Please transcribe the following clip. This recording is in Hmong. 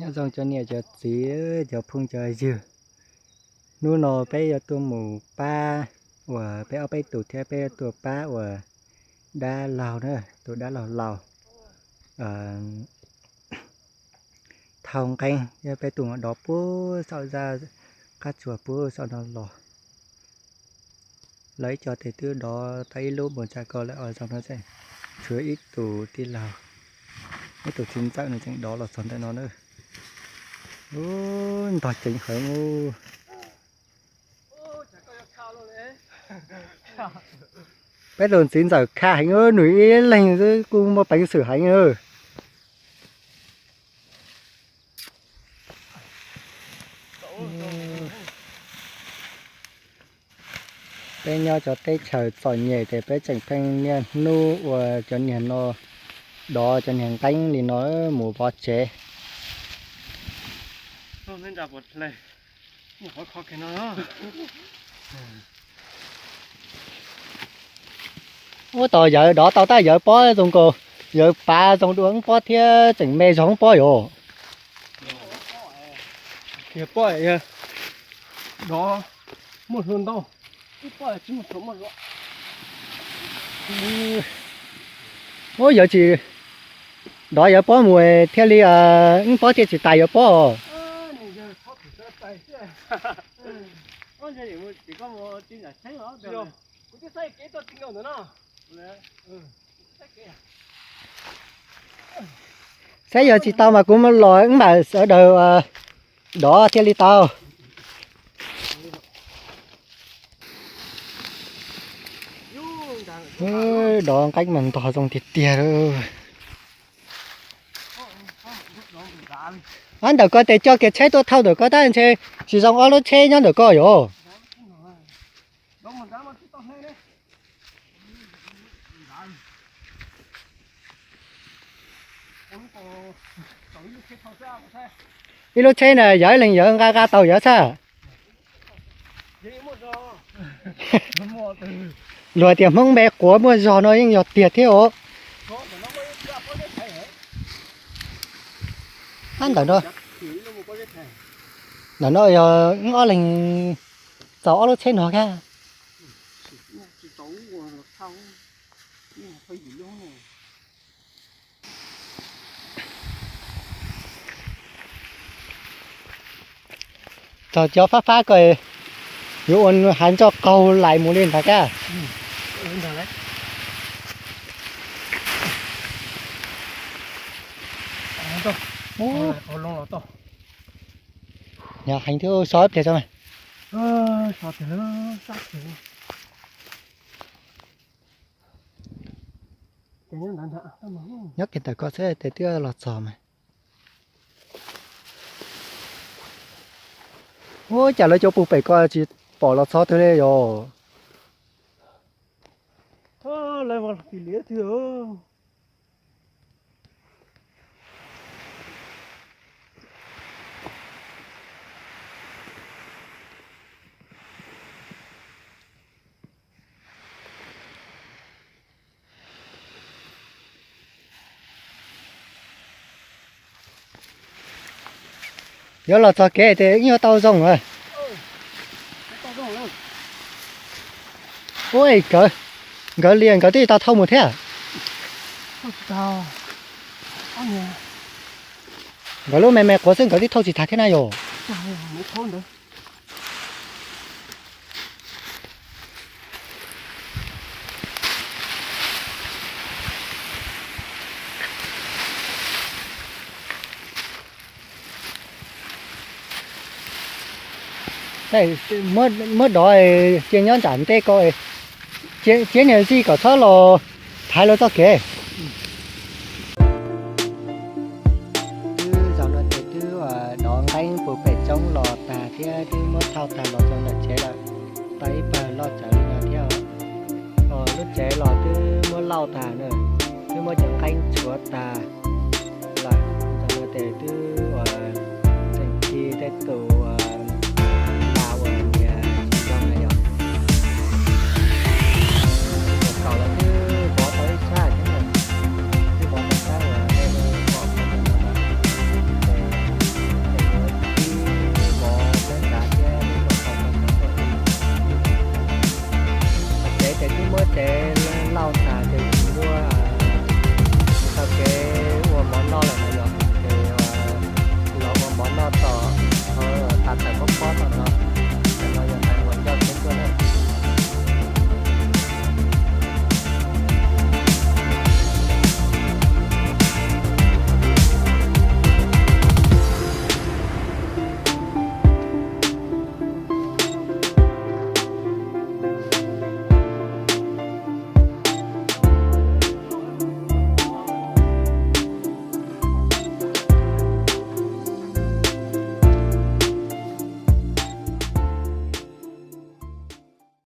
Nyob zoo cov niam cov txiv, cov phooj cov ywg, hnub no peb yuav tuaj mus pab uas peb ob peb tus thiab peb yuav tuaj pab uas dab laug na, tus dab laug laus thau nqeeb thiab peb tuaj mus dov puag saum zaj qab tsuas puag saum no los. Lawv ib co tes twb dov tau ib lub npaum tsam ko lawm os, zoo no tseem tshuav ib tus tij laug, ib tus txiv ntxawm no tseem dov los txog ntawm no na. Ub, ntog ceev heev. Peb tus txiv ntxawm kha heev, nws ib leeg xwb kuj muaj peev xwm heev. Peb nyob cov teb chaws txom nyem ces peb tseem pheej niaj hnub ua cov niag no, dov cov niag nqeeb li no mus pov tsev. Ub, tos yawv dov tau tab yawv pob zoo nkaus, yawv pav zoo dua wb pob thiab tseem me zog wb pob yom. Dov muaj hlua ntau. Ub, yawv tsis, dov yawv pob mus thiaj li, wb pob thiaj tsis tas yawv pob os. Saib yog tsis tau mas kuv los wb mam sawv daws dov thiaj li tau. Dov nqeeb mas ntog zoo tiag tiag lawm. Ab, ntawm ko tes coj kiag tsheb tuaj thauj ntawm ko tab ntshe tsis zoo ob lub tsheb nyob ntawm ko yom. Ib lub tsheb na yawv, ib leeg yawv nqa nqa tau yawv xwb. Luag tias Hmoob npe quav muaj zog no yeej yog tiag thiab os. Ab, ntawm no, ntawm no yog wb ob leeg txaus ob lub tsheb no thiab. Txog cov fab fab ko, yuav ua hav ntoj qaug lais mus li ntag kab. Nyob heev thiab, so ib pliag tso mas. Nyob kiag ntawm ko xwb tes twb los txog mas. Ua cas lawv cov puag pem ko tsis pom los txog twg li yom? Yuav los txog kev ces yeej yuav tau zoo lawm. Ua nkawd, nkawd li nkawd twb tau thauj mus thiab. Nkawd lub me me quav xwb nkawd twb thauj tsis tag thiab na yom. Muab dov cia nyob nram ntej ko, cia niag zij kom txhob los thaiv luag txoj kev. Twb zaum no ces twb dov nqeeb puag pem roob los tag thiab twb muab thauj tag los rau ntawm tsev lawm. Tau ib pawg loj tsawv li no thiab. Lub tsev los twb muab lauj tag na, twb muab cov nqeeb tshuav tag lawm. Zaum no ces twb tseem ci tej tus